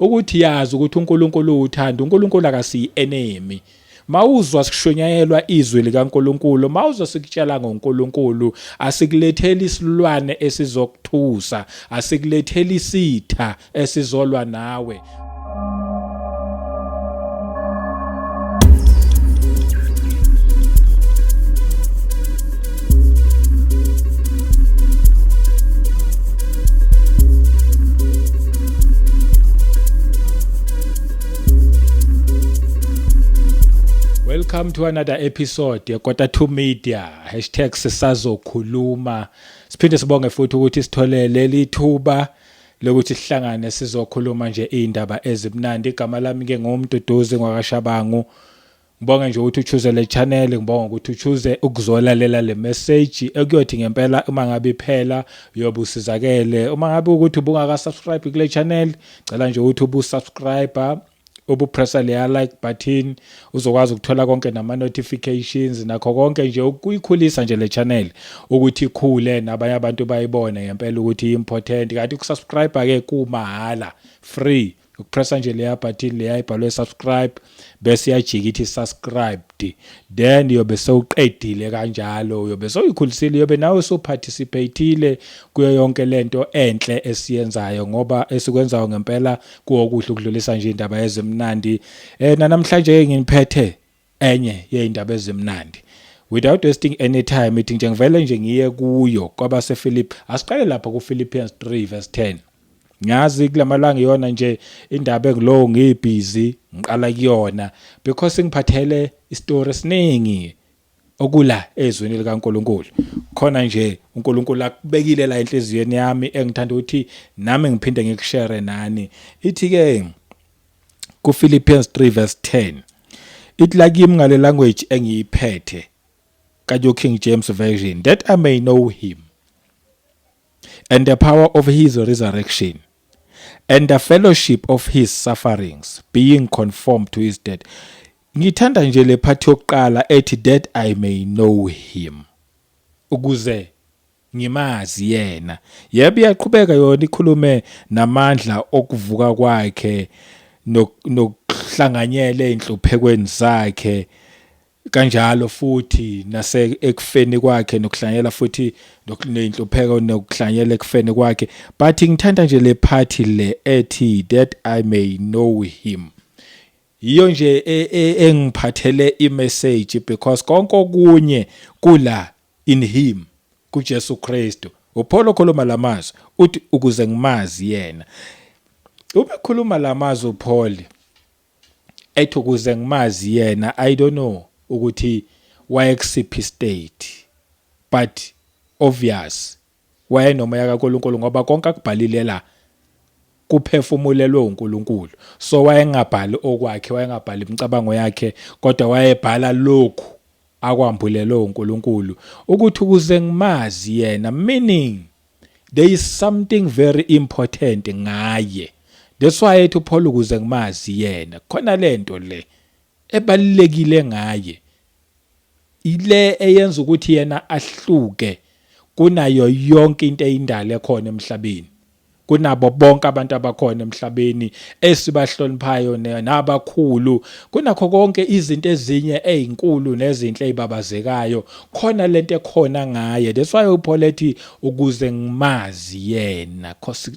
Ukuthi yazi ukuthi uNkulunkulu uthando, uNkulunkulu akasiyi enemy. Mawuzwa sikushunyayelwa izwi likaNkulunkulu, mawuzwa sikutshela ngoNkulunkulu, asikuletheli isilwane esizokuthusa, asikuletheli isitha esizolwa nawe. Welcome to another episode yeKota 2 Media hashtag sisazokhuluma. Siphinde sibonge futhi ukuthi sithole leli thuba lokuthi sihlangane sizokhuluma nje indaba ezimnandi. Igama lami ke nguMduduzi ngwakaShabangu. Ngibonge nje ukuthi uchoose le channel, ngibonga ukuthi uchoose ukuzolalela le message ekuyothi ngempela uma ngabe iphela uyobe usizakele. Uma ngabe ukuthi ubungaka subscribe kule channel, cela nje ukuthi ubu subscribe ubupressa leya like button uzokwazi ukuthola konke nama notifications nakho konke nje ukuyikhulisa nje le channel ukuthi ikhule nabanye abantu bayibone ngempela ukuthi important kanti ukusubscribe ke kumahhala free. Ukupressa nje leya button leya ibhalwe subscribe bese iyajika ithi subscribed, then uyobe sewuqedile kanjalo, uyobe sewuyikhulisile, uyobe nawe usuparticipatile kuyo yonke lento enhle esiyenzayo, ngoba esikwenzayo ngempela kuwokuhle ukudlulisa nje indaba ezimnandi. Namhlanje nginiphethe enye yey'ndaba ezimnandi. Without wasting any time, ithi nje ngivele nje ngiye kuyo kwabaseFilipi. Asiqale lapha kuPhilippians 3 verse 10. Ngiyazi kulamalanga iyona nje indaba engilowo ngiyibhizi ngiqala kuyona because ngiphathele isitori esiningi okula ezwini likaNkuluNkulu. Khona nje uNkulunkulu akubekile la enhliziyweni yami engithanda ukuthi nami ngiphinde ngikushare nani. Ithi ke kuPhilippians 3 verse 10 ithi la kimi ngale language engiyiphethe kaNew King James Version, that I may know him and the power of his resurrection and the fellowship of his sufferings, being conformed to his death. Ngithanda nje le part yokuqala ethi that I may know him, ukuze ngimazi yena. Yebo, iyaqhubeka yona ikhulume namandla okuvuka kwakhe nokuhlanganyela ezinhluphekweni zakhe kanjalo futhi nase ekufeni kwakhe nokuhlanganyela futhi nezinhlupheko nokuhlanganyela ekufeni kwakhe. But ngithanda nje le part le ethi that I may know him. Yiyo nje engiphathele i-message because konke okunye kula in him, kuJesu Kristu. UPaul okhuluma lamazwi uthi ukuze ngimazi yena. Ubekhuluma lamazwi uPaul ethi ukuze ngimazi yena, I don't know ukuthi wayekusiphi state, but obvious wayenomoya kaNkulunkulu ngoba konke akubhalile la kuphefumulelwe uNkulunkulu. So wayengabhali okwakhe, wayengabhali imicabango yakhe, kodwa wayebhala lokhu akwambulelwe uNkulunkulu ukuthi ukuze ngimazi yena, meaning there is something very important ngaye. That's why ethi uPaul ukuze ngimazi yena, khona lento le ebalulekile ngaye, ile eyenza ukuthi yena ahluke kunayo yonke into eyindalo ekhona emhlabeni, kunabo bonke abantu abakhona emhlabeni esibahloniphayo nabakhulu, kunakho konke izinto ezinye ezinkulu nezinhle ezibabazekayo, khona lento ekhona ngaye. That's why uPaul ethi ukuze ngimazi yena, cause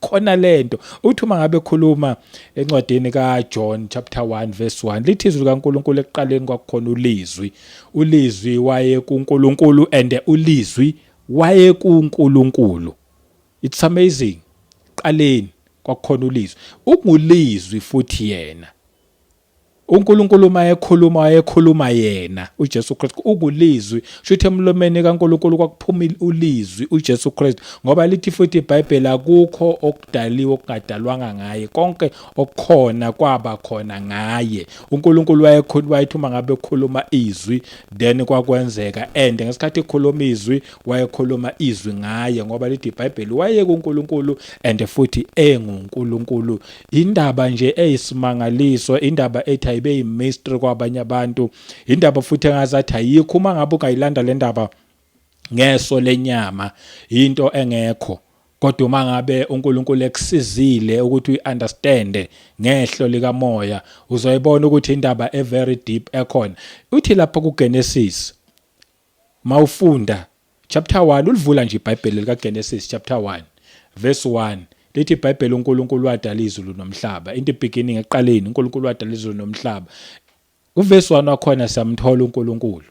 khona lento. Uthi uma ngabe ekhuluma encwadini kaJohn chapter 1 verse 1, lithi izwi likaNkulunkulu ekuqaleni kwakukhona ulizwi, ulizwi waye kuNkulunkulu and ulizwi waye kuNkulunkulu. It's amazing. Qaleni kwakukhona ulizwi, ungulizwi futhi yena. uNkulunkulu uma ekhuluma wayekhuluma yena uJesu Kristu ukulizwi, shuthi emlomeni kaNkulunkulu kwakuphuma ulizwi uJesu Kristu, ngoba lithi futhi iBhayibheli akukho okudaliwe okungadalwanga ngaye, konke okukhona kwaba khona ngaye. uNkulunkulu wayekhuluma, wayethi uma ngabe ekhuluma izwi then kwakwenzeka, and ngesikhathi ekhuluma izwi wayekhuluma izwi ngaye, ngoba lithi iBhayibheli waye kuNkulunkulu and futhi enguNkulunkulu. Indaba nje eyisimangaliso, indaba ethi ayibe yimystery kwabanye abantu, indaba futhi engazathi ayikho uma ngabe ungayilanda le ndaba ngeso lenyama, into engekho. Kodwa uma ngabe uNkulunkulu ekusizile ukuthi uyi-understande ngehlo likamoya, uzoyibona ukuthi indaba e very deep ekhona. Uthi lapha kuGenesis mawufunda chapter 1, ulivula nje iBhayibheli likaGenesis chapter 1 verse 1, lithi iBhayibheli uNkulunkulu wadala izulu nomhlaba. In the beginning, ekuqaleni, uNkulunkulu wadala izulu nomhlaba. Kuvesi 1 wakhona siyamthola uNkulunkulu.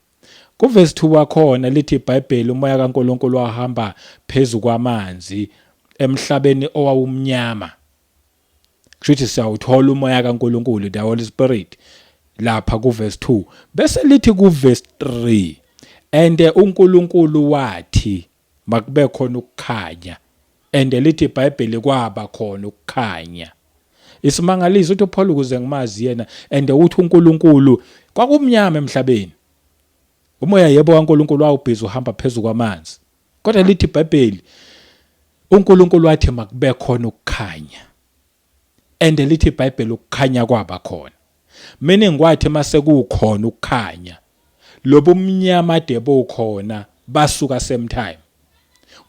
Kuvesi 2 wakhona lithi iBhayibheli umoya kaNkulunkulu wahamba phezu kwamanzi emhlabeni owawumnyama. Kusho ukuthi siyawuthola umoya kaNkulunkulu, the Holy Spirit, lapha kuverse 2. Bese lithi kuverse 3, and uNkulunkulu wathi makube khona ukukhanya, and lithi iBhayibheli kwaba khona ukukhanya. Isimangaliso uthi uPaul ukuze ngimazi yena, and uthi uNkulunkulu kwakumnyama emhlabeni, umoya yebo kaNkulunkulu wawubhizi uhamba phezulu kwamanzi, kodwa lithi iBhayibheli uNkulunkulu wathi makube khona ukukhanya, and lithi iBhayibheli ukukhanya kwaba khona. Meaning kwathi mase kukhona ukukhanya, lobumnyama de bukhona basuka same time,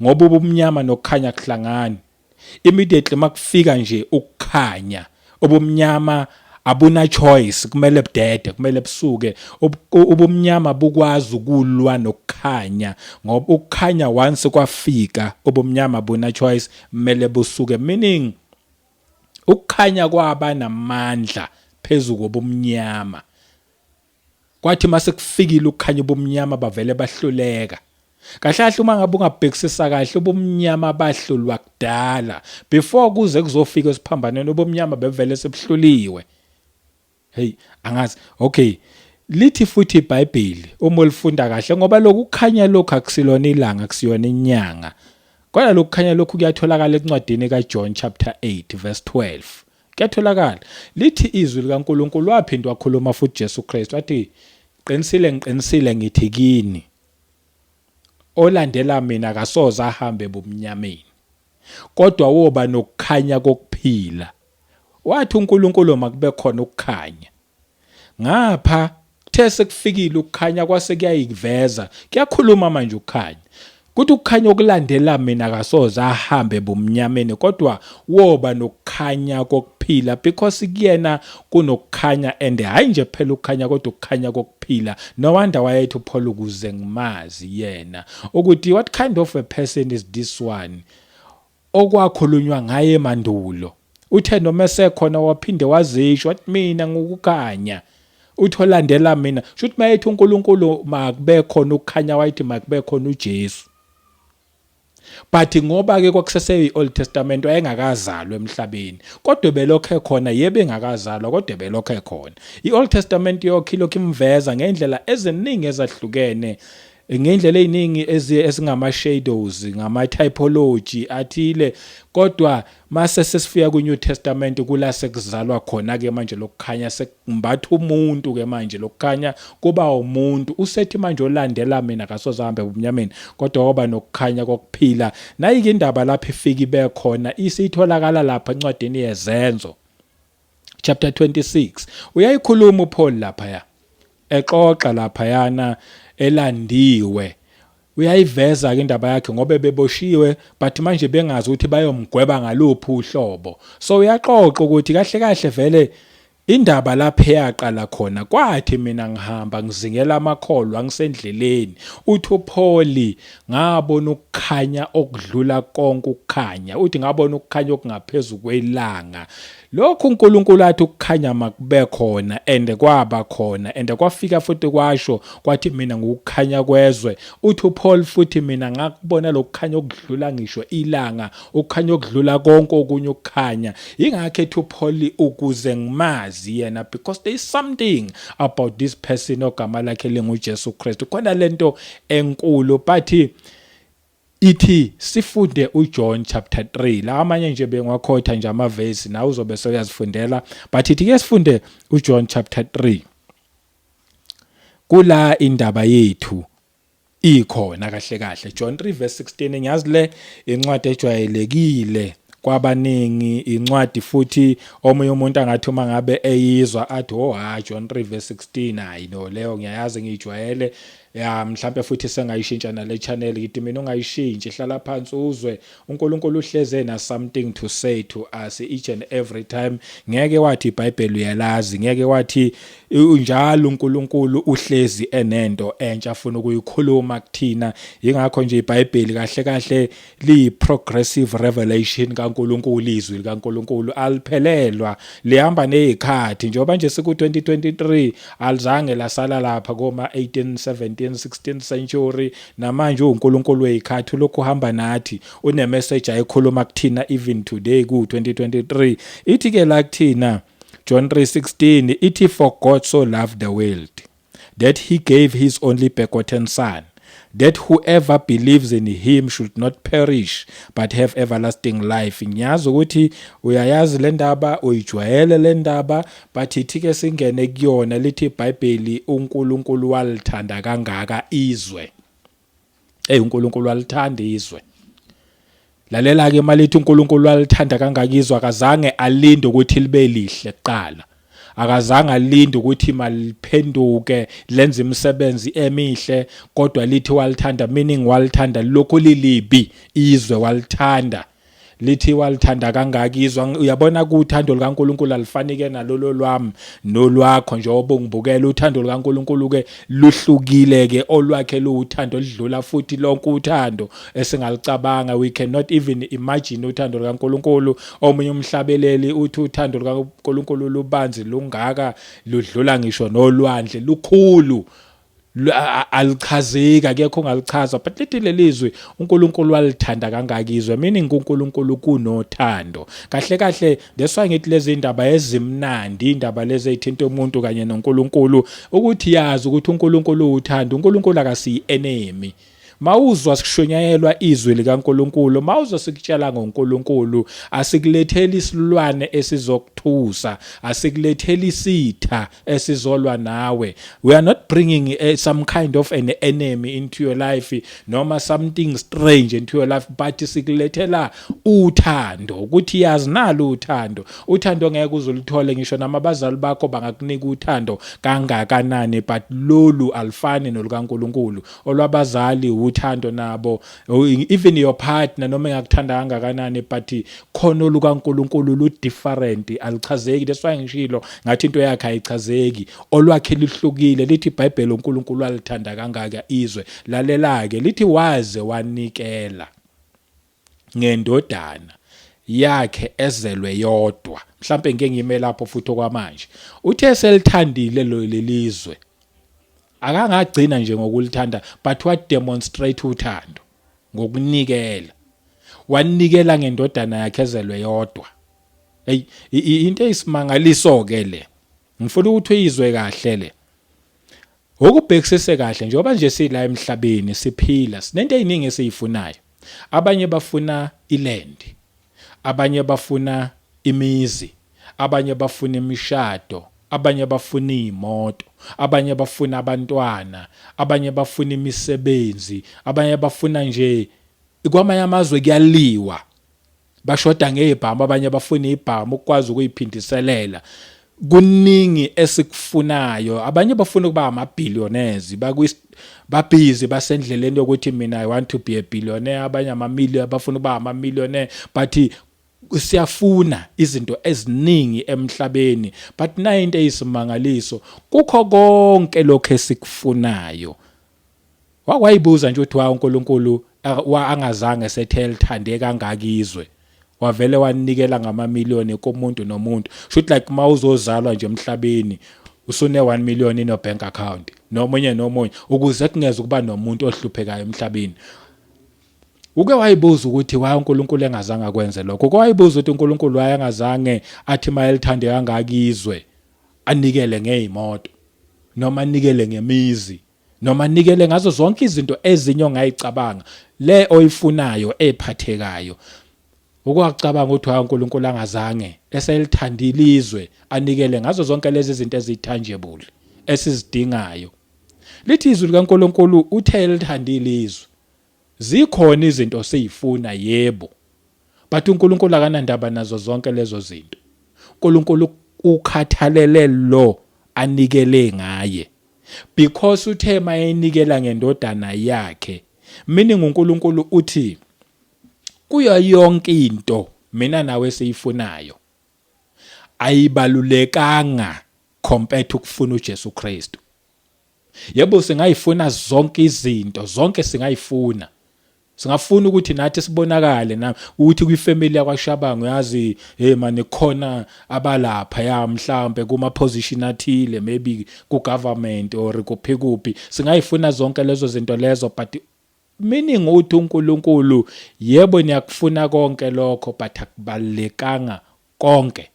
ngoba ubumnyama nokukhanya kuhlangani. Immediately makufika nje ukukhanya, ubumnyama abuna choice, kumele budede, kumele busuke. Ubumnyama bukwazi ukulwa nokukhanya, ngoba ukukhanya once kwafika, ubumnyama buna choice, kumele busuke. Meaning ukukhanya kwaba namandla phezulu kobumnyama. Kwathi mase kufikile ukukhanya, ubumnyama bavele bahluleka. Kahle kahle, uma ngabe ungabhekisisa kahle, ubumnyama bahlulwa kudala before kuze kuzofika esiphambanweni. Ubumnyama bevele sebuhluliwe. Hey, angazi. Okay, lithi futhi iBhayibheli uma ulifunda kahle, ngoba lokhu kukhanya lokhu akusilona ilanga, akusiyona inyanga, kodwa lokukhanya lokhu kuyatholakala encwadini kaJohn chapter 8 verse 12. Kuyatholakala, lithi izwi likaNkuluNkulu, waphinda wakhuluma futhi Jesu Kristu, wathi, "Qinisile, ngiqinisile ngithi kini, olandela mina akasoze ahambe ebumnyameni, kodwa woba nokukhanya kokuphila." Wathi uNkulunkulu makube khona ukukhanya. Ngapha kuthe sekufikile ukukhanya, kwase kuyayiveza, kuyakhuluma manje ukukhanya, kuthi ukukhanya okulandela mina akasoze ahambe ebumnyameni, kodwa woba nokukhanya kokuphila, because kuyena kunokukhanya, and hayi nje phela ukukhanya, kodwa ukukhanya kokuphila. No wonder wayethi uPaul ukuze ngimazi yena, ukuthi what kind of a person is this one okwakhulunywa ngaye mandulo. Uthe noma esekhona waphinde wazisho, wathi, "Mina ngukukhanya, uthi olandela mina." Shuthi mayethi uNkulunkulu makube khona ukukhanya, wayethi makube khona uJesu, but ngoba ke kwakusese Old Testament, wayengakazalwa emhlabeni, kodwa belokho ekhona. Yebo, engakazalwa, kodwa belokho ekhona. IOld Testament yonke ilokhu imveza ngendlela eziningi ezahlukene, ngendlela eziningi ezingama shadows, ngama typology athile, kodwa mase sesifika ku New Testament, kula sekuzalwa khona ke manje lokukhanya, sekumbatha umuntu ke manje, lokukhanya kuba umuntu. Usethi manje olandela mina kasoze ahambe ebumnyameni, kodwa waba nokukhanya kokuphila. Nayike indaba lapha ifika ibe khona, isitholakala lapha encwadini yeZenzo chapter 26. Uyayikhuluma uPaul lapha ya, exoxa lapha yana, elandiwe, uyayiveza ke indaba yakhe, ngoba beboshiwe, but manje bengazi ukuthi bayomgweba ngaluphi uhlobo. So uyaxoxa ukuthi kahle kahle vele indaba lapha eyaqala khona, kwathi mina ngihamba ngizingela amakholwa, ngisendleleni, uthi uPaul, ngabona ukukhanya okudlula konke ukukhanya. Uthi ngabona ukukhanya okungaphezulu kwelanga. Lokhu uNkulunkulu athi ukukhanya makube khona, and kwaba khona, and kwafika futhi kwasho kwathi, "Mina ngukukhanya kwezwe." Uthi uPaul futhi, "Mina ngakubona lokukhanya okudlula ngisho ilanga, ukukhanya okudlula konke okunye ukukhanya." Ingakho ethi uPaul ukuze ngimazi yena, because there is something about this person ogama lakhe linguJesu Kristu. Khona lento enkulu, but ithi sifunde uJohn chapter 3 la. Amanye nje bengiwakhotha nje amavesi, nawe uzobe sewuyazifundela, but ithi ke sifunde uJohn chapter 3, kula indaba yethu ikhona kahle kahle. John 3 verse 16. Ngiyazi le incwadi ejwayelekile kwabaningi, incwadi futhi omunye umuntu angathi uma ngabe eyizwa athi, "Oh ha, John 3 verse 16, hayi no, leyo ngiyayazi, ngiyijwayele." Ya, mhlambe futhi sengayishintsha nale channel. Ngithi mina ungayishintshi, hlala phansi uzwe. UNkulunkulu uhleze na something to say to us each and every time. Ngeke wathi iBhayibheli uyalazi, ngeke wathi njalo uNkulunkulu uhlezi enento entsha afuna ukuyikhuluma kuthina. Ingakho nje iBhayibheli kahle kahle liyi progressive revelation kaNkulunkulu. Izwi likaNkulunkulu aliphelelwa, lihamba nezikhathi. Njengoba nje siku 2023, alizange lasala lapha koma 18 17 16th century. Namanje uNkulunkulu wezikhathi, lokhu uhamba nathi, une message ayikhuluma kuthina even today ku 2023. Ithi ke la kuthina John 3:16, ithi, "For God so loved the world that he gave his only begotten son, that whoever believes in him should not perish but have everlasting life." Ngiyazi ukuthi uyayazi le ndaba, uyijwayele le ndaba, but ithi ke singene kuyona. Lithi iBhayibheli uNkulunkulu walithanda kangaka izwe. Hey, uNkulunkulu walithanda izwe. Lalela ke, malithi uNkulunkulu walithanda kangaka izwe, akazange alinde ukuthi libe lihle kuqala, akazange alinde ukuthi maliphenduke lenze imisebenzi emihle, kodwa lithi walithanda, meaning walithanda lokhu lilibi izwe, walithanda. Lithi walithanda kangaka izwe. Uyabona, kuthando likaNkuluNkulu alifanike nalolo lwami nolwakho njengoba ungibukela. Uthando likaNkuluNkulu ke luhlukile ke, olwakhe luwuthando oludlula futhi lonke uthando esingalicabanga. We cannot even imagine uthando likaNkuluNkulu. Omunye umhlabeleli uthi uthando likaNkuluNkulu lubanzi lungaka, ludlula ngisho nolwandle, lukhulu, alichazeki, akekho ongalichaza. But lithi lelizwi uNkulunkulu walithanda kangaka izwe, meaning uNkulunkulu kunothando kahle kahle. That's why ngithi lezi indaba ezimnandi, indaba lezi ezithinta umuntu kanye noNkulunkulu, ukuthi yazi ukuthi uNkulunkulu uthando. uNkulunkulu akasiyi enemy. Mawuzwa sikushunyayelwa izwi likaNkuluNkulu, mawuzwa sikutshela ngoNkulunkulu, asikuletheli isilwane esizokuthusa, asikuletheli isitha esizolwa nawe. We are not bringing some kind of an enemy into your life noma something strange into your life, but sikulethela uthando, ukuthi yazi nalo uthando. Uthando ngeke uzuluthole ngisho namabazali bakho bangakunika uthando kangakanani, but lolu alifani nolukaNkuluNkulu. Olwabazali uthando nabo, even your partner noma engakuthanda kangakanani, but khona olukaNkuluNkulu lu different, alichazeki. That's why ngishilo ngathi into yakhe ayichazeki, olwakhe lihlukile. Lithi iBhayibheli uNkulunkulu alithanda kangaka izwe. Lalela ke, lithi waze wanikela ngendodana yakhe ezelwe yodwa. Mhlambe ngeke ngime lapho futhi okwamanje. Uthe selithandile lo lelizwe, akangagcina nje ngokulithanda, but wa demonstrate uthando ngokunikela, wanikela ngendodana yakhe ezelwe yodwa. Hey, into eyisimangaliso ke le, ngifuna ukuthi uyizwe kahle le, ukubhekisise kahle. Njengoba nje sila emhlabeni siphila, sinento eziningi esiyifunayo. Abanye bafuna iland, abanye bafuna imizi, abanye bafuna imishado, abanye bafuna imoto, abanye bafuna abantwana, abanye bafuna imisebenzi, abanye bafuna nje. Kwamanye amazwe kuyaliwa, bashoda ngezibhamu, abanye bafuna ibhamu ukwazi ukuyiphindiselela. Kuningi esikufunayo. Abanye bafuna ukuba ama-billionaires, babhizi, basendleleni yokuthi mina I want to be a billionaire. Abanye ama-million, bafuna ukuba ama-millionaire. But siyafuna izinto eziningi emhlabeni, but nayo into eyisimangaliso kukho konke lokho esikufunayo. Wakwayibuza nje ukuthi wa uNkulunkulu wa angazange sethe lithande kangaka izwe, wavele wanikela ngamamiliyoni komuntu nomuntu. Shoot, like mawuzozalwa nje emhlabeni usune 1 million in your bank account, nomunye nomunye, ukuze kungeze ukuba nomuntu ohluphekayo emhlabeni. Uke wayibuza ukuthi why uNkulunkulu engazange akwenze lokho? Uke wayibuza ukuthi uNkulunkulu wayengazange athi mayelithande kangaka izwe anikele ngezimoto noma anikele ngemizi noma anikele ngazo zonke izinto ezinye ongayicabanga, le oyifunayo ephathekayo? Ukwacabanga ukuthi hayi, uNkulunkulu angazange eselithandile izwe anikele ngazo zonke lezi zinto ezitangible esizidingayo? Lithi izwi likaNkulunkulu uthe elithandile izwe. Zikhona izinto siyifuna, yebo, but uNkulunkulu akanandaba nazo zonke lezo zinto. uNkulunkulu ukhathalele lo anikele ngaye. Because uthe mayenikela ngendodana yakhe, meaning uNkulunkulu uthi kuyo yonke into mina nawe siyifunayo ayibalulekanga compared to ukufuna uJesu Kristu. Yebo, singayifuna zonke izinto, zonke singayifuna. Singafuna ukuthi nathi sibonakale na ukuthi kwifamily yakwaShabangu, yazi, hey man, khona abalapha ya mhlambe kuma position athile, maybe ku government or kuphi kuphi. Singayifuna zonke lezo zinto lezo, but meaning uthi uNkulunkulu, yebo, niyakufuna konke lokho, but akubalekanga konke,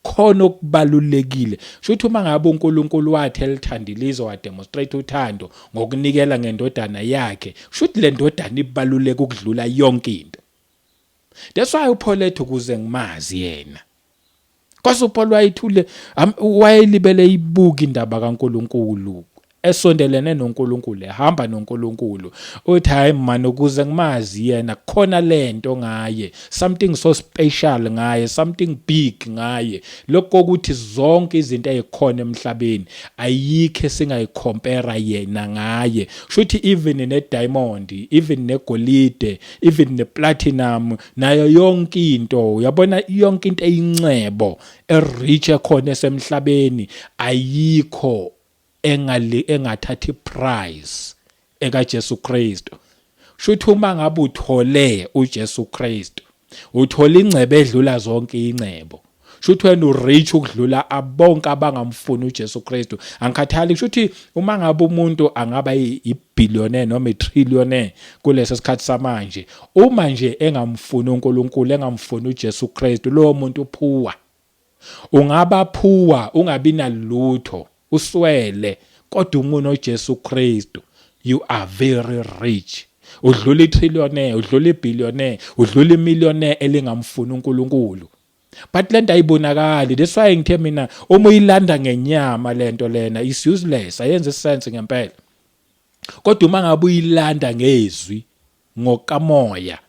khona okubalulekile. Shuthi uma ngabe uNkulunkulu wathi elithandile izwe, wademonstrate uthando ngokunikela ngendodana yakhe, shuthi le ndodana ibaluleke ukudlula yonke into. That's why uPaul ethi, "Ukuze ngimazi yena." Kwase uPaul wayethule, wayelibele ibuka indaba kaNkuluNkulu, esondelene noNkulunkulu, ehamba noNkulunkulu. Uthi, "Hayi man, ukuze ngimazi yena, khona lento ngaye, something so special ngaye, something big ngaye, lokho ukuthi zonke izinto ezikhona emhlabeni ayikho esingayicompare yena ngaye." Shuthi even ne diamond, even negolide, even ne platinum, nayo yonke into, uyabona, yonke into eyincebo erich ekhona esemhlabeni, ayikho engali engathatha iprize ekaJesu Kristu. Shuthi uma ngabe uthole uJesu Kristu, uthola ingcebo edlula zonke ingcebo. Shuthi wena urich ukudlula abonke abangamfuni uJesu Kristu. Angikhathali, shuthi uma ngabe umuntu angaba ibillionaire noma itrillionaire kulesi sikhathi samanje, uma nje engamfuni uNkulunkulu, engamfuni uJesu Kristu, lowo muntu upoor. Ungaba poor, ungabi nalutho, uswele, kodwa uma unoJesu Kristu, you are very rich. Udlula itrillionaire, udlula ibillionaire, udlula imillionaire elingamfuni uNkulunkulu. But lento ayibonakali. That's why ngithe mina, uma uyilanda ngenyama lento lena is useless, ayenze sense ngempela. Kodwa uma ngabe uyilanda ngezwi, ngokamoya,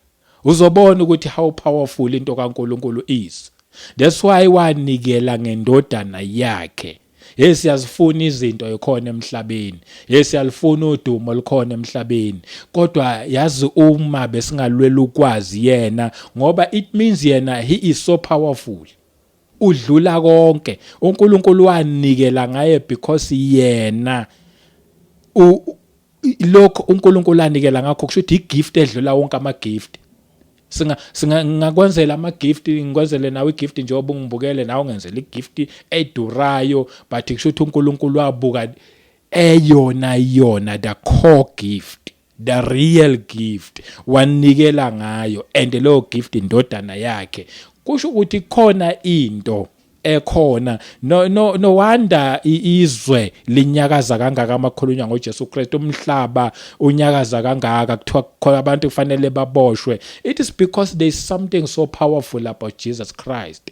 uzobona ukuthi how powerful into kaNkuluNkulu is. That's why wanikela ngendodana yakhe. Yes, siyazifuna izinto ekhona emhlabeni. Yes, siyalifuna udumo olukhona emhlabeni. Kodwa yazi, uma besingalwela ukwazi yena, ngoba it means yena, he is so powerful, udlula konke. uNkulunkulu wanikela ngaye because yena lokho uNkulunkulu anikela ngakho kusho ukuthi igift edlula wonke ama gift. Singa ngakwenzela ama gift, ngikwenzele nawe igift njengoba ungibukele, nawe ungenzela igift edurayo, but kusho ukuthi uNkulunkulu wabuka eyona yona, the core gift, the real gift, wanikela ngayo, and leyo gift indodana yakhe. Kusho ukuthi khona into ekhona. No wonder izwe linyakaza kangaka amakhulunywa ngoJesu Kristu, umhlaba unyakaza kangaka, kuthiwa khona abantu kufanele baboshwe. It is because there is something so powerful about Jesus Christ,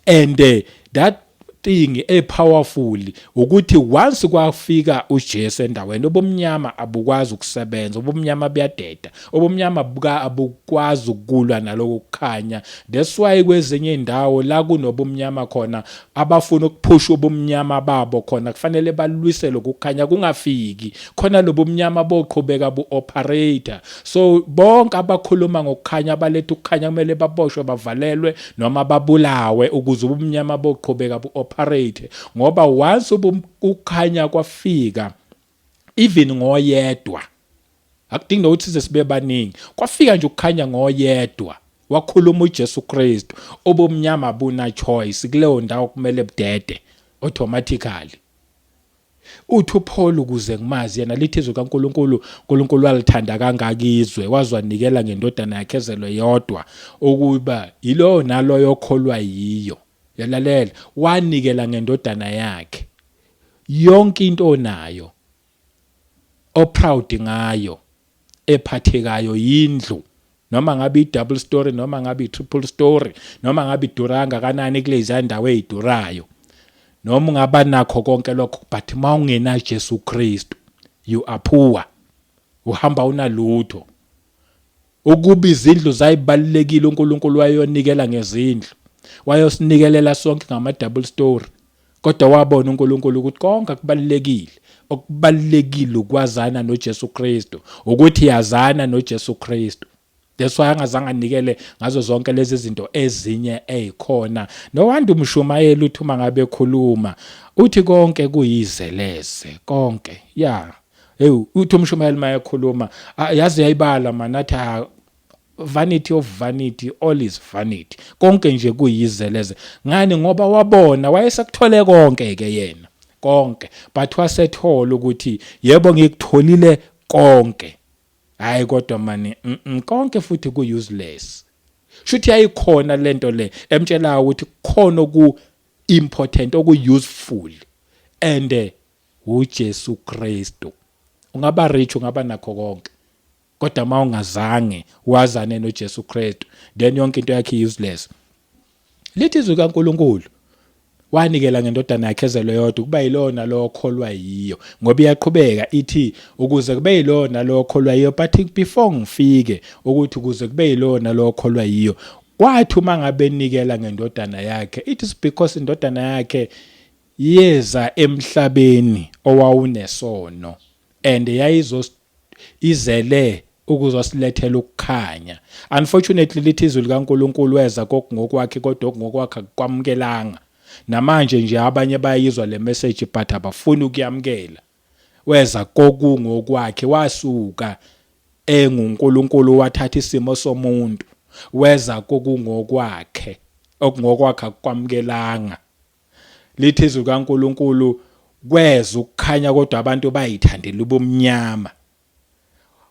and that thing e powerful ukuthi once kwafika uJesu endaweni, obumnyama abukwazi ukusebenza, ubumnyama buyadeda, ubumnyama buka abukwazi ukulwa naloko kukhanya. That's why kwezinye indawo la kunobumnyama khona, abafuna ukuphusha ubumnyama babo khona kufanele balwise lokukhanya kungafiki khona, lobumnyama boqhubeka bu-operate. So bonke abakhuluma ngokukhanya, abaletha ukukhanya, kumele baboshwe, bavalelwe noma babulawe ukuze ubumnyama boqhubeka bu-operate, ngoba once ukukhanya kwafika, even ngoyedwa, akudingi nokuthi size sibe baningi, kwafika nje ukukhanya ngoyedwa, wakhuluma uJesu Kristu, obumnyama buna choice kuleyo ndawo, kumele budede automatically. Uthi uPaul, "Ukuze ngimazi yena." Lithi izwi kaNkuluNkulu, uNkulunkulu walithanda kangaka izwe, wazwanikela ngendodana yakhe ezelwe yodwa, ukuba yilowo naloyo okholwa yiyo. Yalalela, wanikela ngendodana yakhe. Yonke into onayo, oproud ngayo, ephathekayo, yindlu, noma ngabe i-double story, noma ngabe i-triple story, noma ngabe idura kangakanani kulezi ndawo ezidurayo, noma ungaba nakho konke lokho, but mawungena Jesu Kristu, you are poor, uhamba unalutho. Ukuba izindlu zayibalekile, uNkulunkulu wayonikela ngezindlu, wayosinikelela sonke ngama double story. Kodwa wabona uNkulunkulu ukuthi konke akubalulekile. Okubalulekile ukwazana noJesu Kristu, ukuthi yazana noJesu Kristu. That's why angazange anikele ngazo zonke lezi zinto ezinye ezikhona. No wonder umshumayeli uthi uma ngabe ekhuluma uthi konke kuyizeleze konke. Yeah. Hey, uthi umshumayeli mayekhuluma yazi yayibala man athi vanity of vanity, all is vanity, konke nje kuyizeleze. Ngani? Ngoba wabona wayesekuthole konke ke yena konke, but wasethola ukuthi yebo, ngikutholile konke, hayi kodwa mani konke futhi ku useless. Shuthi yayikhona lento le emtshela ukuthi khona oku important, oku useful, and uJesu Kristu. Ungaba rich, ungaba nakho konke, kodwa uma ungazange wazane noJesu Kristu, then yonke into yakhe useless. Lithi izwi kaNkuluNkulu wanikela ngendodana yakhe ezelwe yodwa ukuba yilona lo okholwa yiyo, ngoba iyaqhubeka ithi ukuze kube yilona lo okholwa yiyo. But before ngifike ukuthi ukuze kube yilona lo okholwa yiyo, kwathi uma ngabe enikela ngendodana yakhe, it is because indodana yakhe yeza emhlabeni owawunesono and yayizo izele ukuzosilethela ukukhanya. Unfortunately, lithi izwi likaNkuluNkulu weza kokungokwakhe, kodwa okungokwakhe akukwamukelanga. Namanje nje abanye bayayizwa le message but abafuni ukuyamukela. Weza kokungokwakhe, wasuka enguNkulunkulu wathatha isimo somuntu, weza kokungokwakhe, okungokwakhe akukwamukelanga. Lithi izwi kaNkuluNkulu kweza ukukhanya, kodwa abantu bayithandela ubumnyama.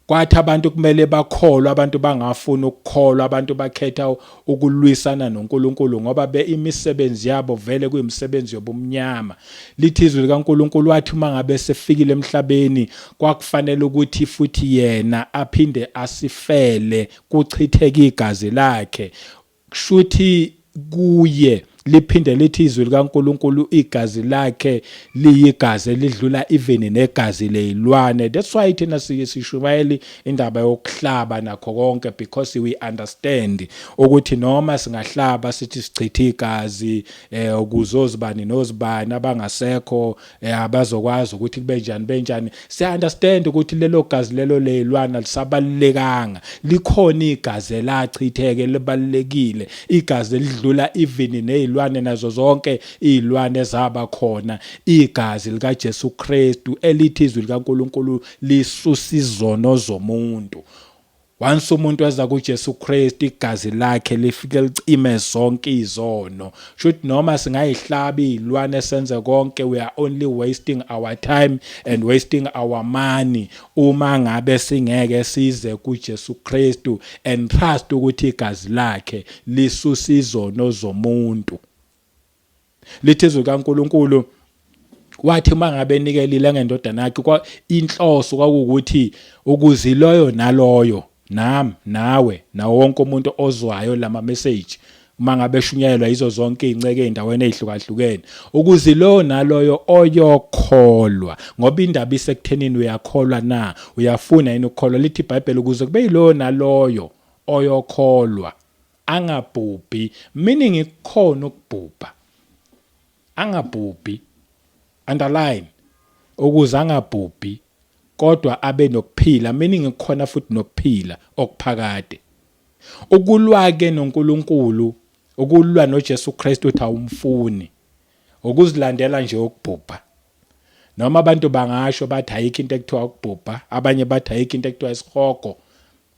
Kwathi abantu kumele bakholwe, abantu bangafuni ukukholwa. Abantu bakhetha ukulwisana noNkulunkulu ngoba be imisebenzi yabo vele kuyimisebenzi yobumnyama. Lithi izwi likaNkulunkulu wathi uma ngabe sefikile emhlabeni, kwakufanele ukuthi futhi yena aphinde asifele, kuchitheke igazi lakhe. Kushuthi kuye liphinde lithi izwi likaNkuluNkulu igazi lakhe liyigazi elidlula even negazi leyilwane. That's why thina sike sishumayeli indaba yokuhlaba nakho konke, because we understand ukuthi noma singahlaba sithi sichitha igazi ukuzozibani nozibani abangasekho, abazokwazi ukuthi kube njani benjani, siya understand ukuthi lelo gazi lelo leyilwana lisabalulekanga. Likhona igazi elachitheke libalulekile, igazi elidlula even nezilwane nazo zonke izilwane ezaba khona, igazi lika Jesu Kristu elithi izwi likaNkuluNkulu lisusa izono zomuntu. Once umuntu eza kuJesu Kristu, igazi lakhe lifike licime zonke izono. Shuthi noma singayihlaba izilwane senze konke, we are only wasting our time and wasting our money uma ngabe singeke size kuJesu Kristu and trust ukuthi igazi lakhe lisusa izono zomuntu. Lithi izwi kaNkuluNkulu wathi uma ngabe enikelile ngendodana yakhe, kwa inhloso kwakuwukuthi ukuze loyo naloyo, nami nawe nawo wonke umuntu ozwayo lama message uma ngabe eshunyayelwa yizo zonke izinceke ezindaweni ezihlukahlukene, ukuze loyo naloyo oyokholwa, ngoba indaba isekuthenini uyakholwa na, uyafuna yini ukukholwa. Lithi iBhayibheli ukuze kube yiloyo naloyo oyokholwa angabhubhi, meaning ikukhona ukubhubha, angabhubhi, underline, ukuze angabhubhi kodwa abe nokuphila, meaning kukhona futhi nokuphila okuphakade. Ukulwa ke noNkulunkulu, ukulwa noJesu Kristu uthi awumfuni, ukuzilandela nje ukubhubha. Noma abantu bangasho bathi ayikho into ekuthiwa ukubhubha, abanye bathi ayikho into ekuthiwa isihogo,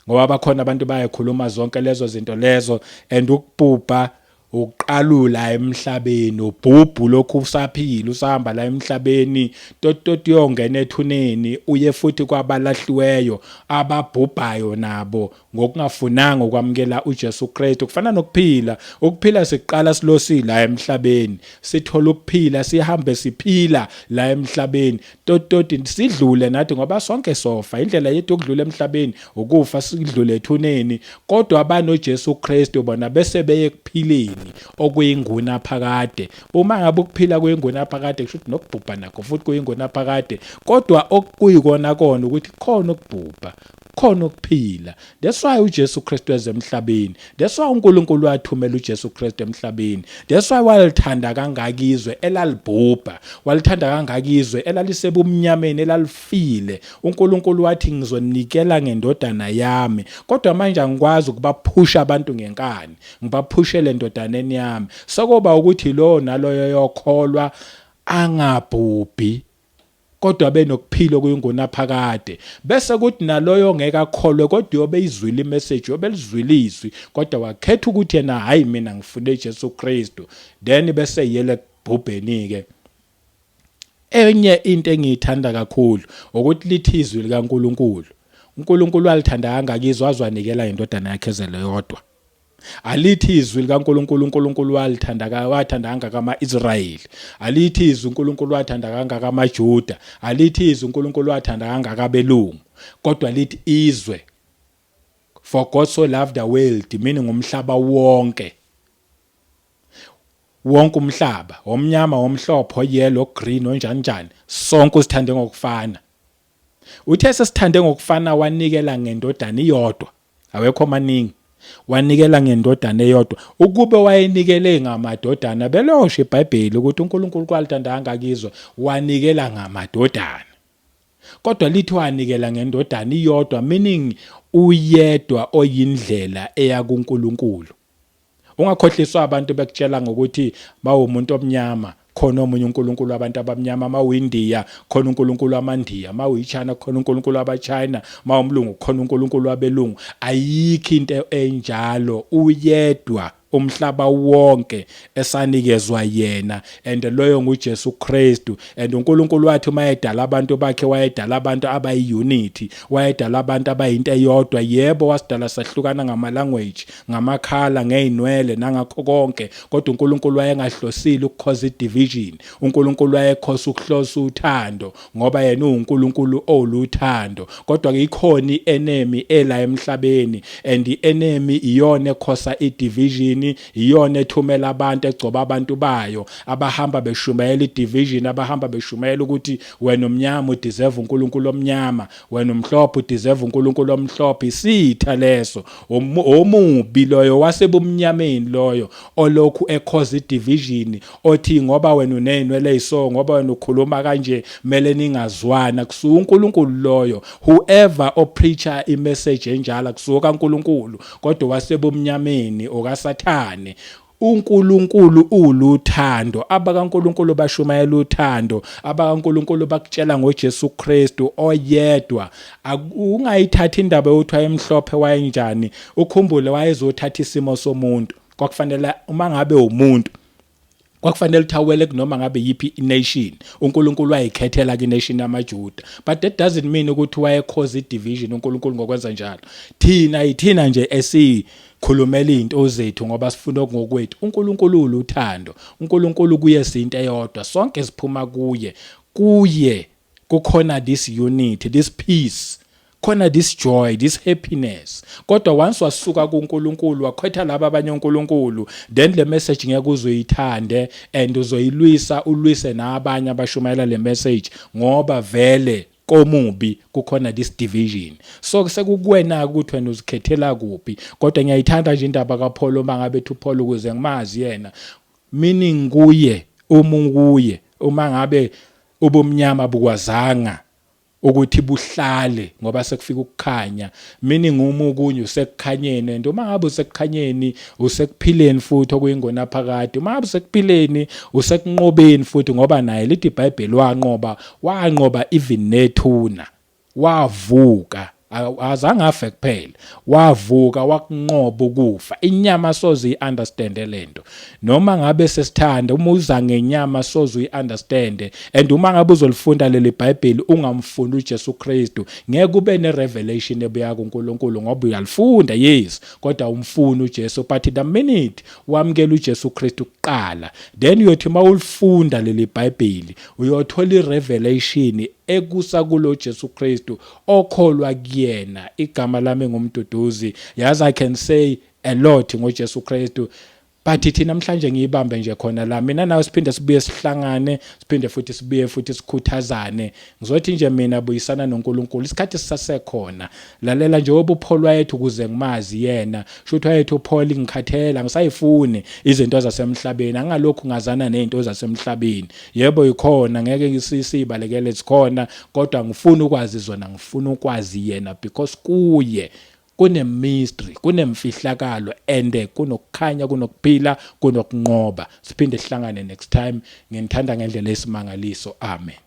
ngoba bakhona abantu bayakhuluma zonke lezo zinto lezo. And ukubhubha uqalula emhlabeni, ubhubhu lokhu usaphila, usahamba la emhlabeni, tototi uyongena ethuneni, uye futhi kwabalahliweyo ababhubhayo nabo ngokungafunanga ukwamukela uJesu Kristu. Kufana nokuphila, ukuphila siqala silosila emhlabeni, sithola ukuphila, sihambe siphila la emhlabeni, tototi sidlule nathi, ngoba sonke sofa. Indlela yethu yokudlula emhlabeni ukufa, sidlule ethuneni. Kodwa abanoJesu Kristu bona bese beye ekuphileni okuyinguna phakade. Uma ngabe ukuphila kuyinguna phakade, kusho ukuthi nokubhubha nakho futhi kuyinguna phakade. Kodwa okuyikona kona ukuthi khona ukubhubha. Khona ukuphila. That's why uJesu Kristu eze emhlabeni. That's why uNkulunkulu wathumela uJesu Kristu emhlabeni. That's why walithanda kangaka izwe elalibhubha. Walithanda kangaka izwe elalisebumnyameni, elalifile. UNkulunkulu wathi, ngizonikela ngendodana yami. Kodwa manje angikwazi ukubaphusha abantu ngenkani. Ngibaphushele endodaneni yami. Sekoba ukuthi lowo naloyo yokholwa angabhubhi, kodwa benokuphila okuyingunaphakade. Bese kuthi naloyo ongeke akholwe, kodwa uyobe izwile imessage, uyobe elizwile izwi, kodwa wakhetha ukuthi yena, hayi, mina ngifune Jesu Kristu, then bese yele kubhubheni-ke. Enye into engiyithanda kakhulu ukuthi lithi izwi likaNkulunkulu, uNkulunkulu walithanda kangaka izwe waze wanikela indodana yakhe ezelwe yodwa. Alithi izwi likaNkulunkulu, uNkulunkulu walithanda, wathanda kangaka ama-Israyeli. Alithi izwi, uNkulunkulu wathanda kangaka amaJuda. Alithi izwi, uNkulunkulu wathanda kangaka abelungu. Kodwa lithi izwe, for God so loved the world, meaning umhlaba wonke. Wonke umhlaba, omnyama, omhlophe, oyellow, green, onjani njani, sonke usithande ngokufana. Uthe sesithande ngokufana, wanikela ngendodana iyodwa. Awekho maningi. Wanikela ngendodana eyodwa. Ukube wayenikele ngamadodana, belosho iBhayibheli ukuthi uNkulunkulu kwalithanda kangaka izwe, wanikela ngamadodana. Kodwa lithi wanikela ngendodana iyodwa, meaning uyedwa oyindlela eya kuNkulunkulu. Ungakhohliswa abantu bekutshela ngokuthi mawumuntu omnyama khona omunye uNkulunkulu wabantu abamnyama, mawuyindiya khona uNkulunkulu wamandiya, mawuyichina khona uNkulunkulu wabaChina, mawumlungu khona uNkulunkulu wabelungu. Ayikho into enjalo, uyedwa umhlaba wonke esanikezwa yena, and loyo nguJesu Kristu. And uNkulunkulu wathi uma edala abantu bakhe, wayedala abantu abayi-unity, wayedala abantu abayinto eyodwa. Yebo, wasidala sahlukana ngama-language, ngamakhala, ngey'nwele nangakho konke, kodwa uNkulunkulu wayengahlosile ukukhoza i-division. uNkulunkulu wayekhosa ukuhlosa uthando, ngoba yena uwuNkulunkulu oluthando. Kodwa-ke ikhona i-enemy ela emhlabeni, and i-enemy iyona ekhosa i-division, iyona ethumela abantu, egcoba abantu bayo abahamba beshumayela i-division, abahamba beshumayela ukuthi wena umnyama udeserve uNkulunkulu omnyama, wena umhlophe udeserve uNkulunkulu omhlophe. Isitha leso, omubi loyo wasebumnyameni, loyo olokhu ekhoza i-division, othi ngoba wena uney'nwele ey'so, ngoba wena ukhuluma kanje, kumele ningazwana. Kusuka uNkulunkulu loyo. Whoever opreacher imessage enjalo kusuka kaNkulunkulu, kodwa wasebumnyameni, okaSathane. UNkulunkulu uluthando. AbakaNkulunkulu bashumayela uthando. AbakaNkulunkulu bakutshela ngoJesu Kristu oyedwa. Ungayithathi indaba yokuthi wayemhlophe, wayenjani. Ukhumbule, wayezothatha isimo somuntu. Kwakufanele uma ngabe umuntu, kwakufanele ukuthi awele kunoma ngabe yiphi ination. uNkulunkulu wayikhethela kination yamaJuda, but that doesn't mean ukuthi wayekhoza i-division uNkulunkulu ngokwenza njalo. Thina yithina nje esikhulumela izinto zethu ngoba sifuna okungokwethu. uNkulunkulu uluthando. uNkulunkulu kuye sinto eyodwa, sonke siphuma kuye. Kuye kukhona this unity, this peace, khona this joy, this happiness. Kodwa once wasuka kuNkulunkulu, wakhetha laba abanye oNkulunkulu, then le message ngeke uzoyithande and uzoyilwisa, ulwise nabanye abashumayela le message, ngoba vele komubi kukhona this division. So sekukuwena ukuthi wena uzikhethela kuphi. Kodwa ngiyayithanda nje indaba kaPaul, uma ngabe ethi uPaul, ukuze ngimazi yena, meaning kuye, uma kuye, uma ngabe ubumnyama bukwazanga ukuthi buhlale ngoba sekufika ukukhanya, meaning uma ukunye usekukhanyeni, and uma ngabe usekukhanyeni usekuphileni futhi okuyingona phakade. Uma ngabe usekuphileni usekunqobeni futhi, ngoba naye lithi iBhayibheli wanqoba, wanqoba even nethuna, wavuka. Azange afe kuphela, wavuka, wakunqoba ukufa. Inyama soze i-understand lento, noma ngabe sesithanda. Uma uza ngenyama soze uyi-understand, and uma ngabe uzolifunda leli Bhayibheli ungamfundi uJesu Kristu, ngeke kube ne-revelation ebuya kuNkulunkulu, ngoba uyalifunda, yes, kodwa umfuni uJesu. But the minute wamukela uJesu Kristu kuqala, then uyothi mawulifunda leli Bhayibheli uyothola i-revelation ekusa kulo Jesu Kristu okholwa kuyena. Igama lami nguMduduzi. Yazi, I can say a lot ngoJesu Kristu. But thina namhlanje ngiyibambe nje khona la, mina nawe siphinde sibuye sihlangane, siphinde futhi sibuye futhi sikhuthazane. Ngizothi nje mina, buyisana noNkulunkulu isikhathi sisasekhona. Lalela, njengoba uPaul wayethu, ukuze ngimazi yena, shuthi wayethu uPaul, ngikhathela, ngisayifuni izinto zasemhlabeni, angalokhu ngazana nezinto zasemhlabeni. Yebo, ikhona, ngeke ngisibalekele, sikhona, kodwa ngifuna ukwazi zona, ngifuna ukwazi yena, because kuye kune-mystery, kunemfihlakalo, and kunokukhanya, kunokuphila, kunokunqoba. Siphinde sihlangane next time. Nginithanda ngendlela esimangaliso. Amen.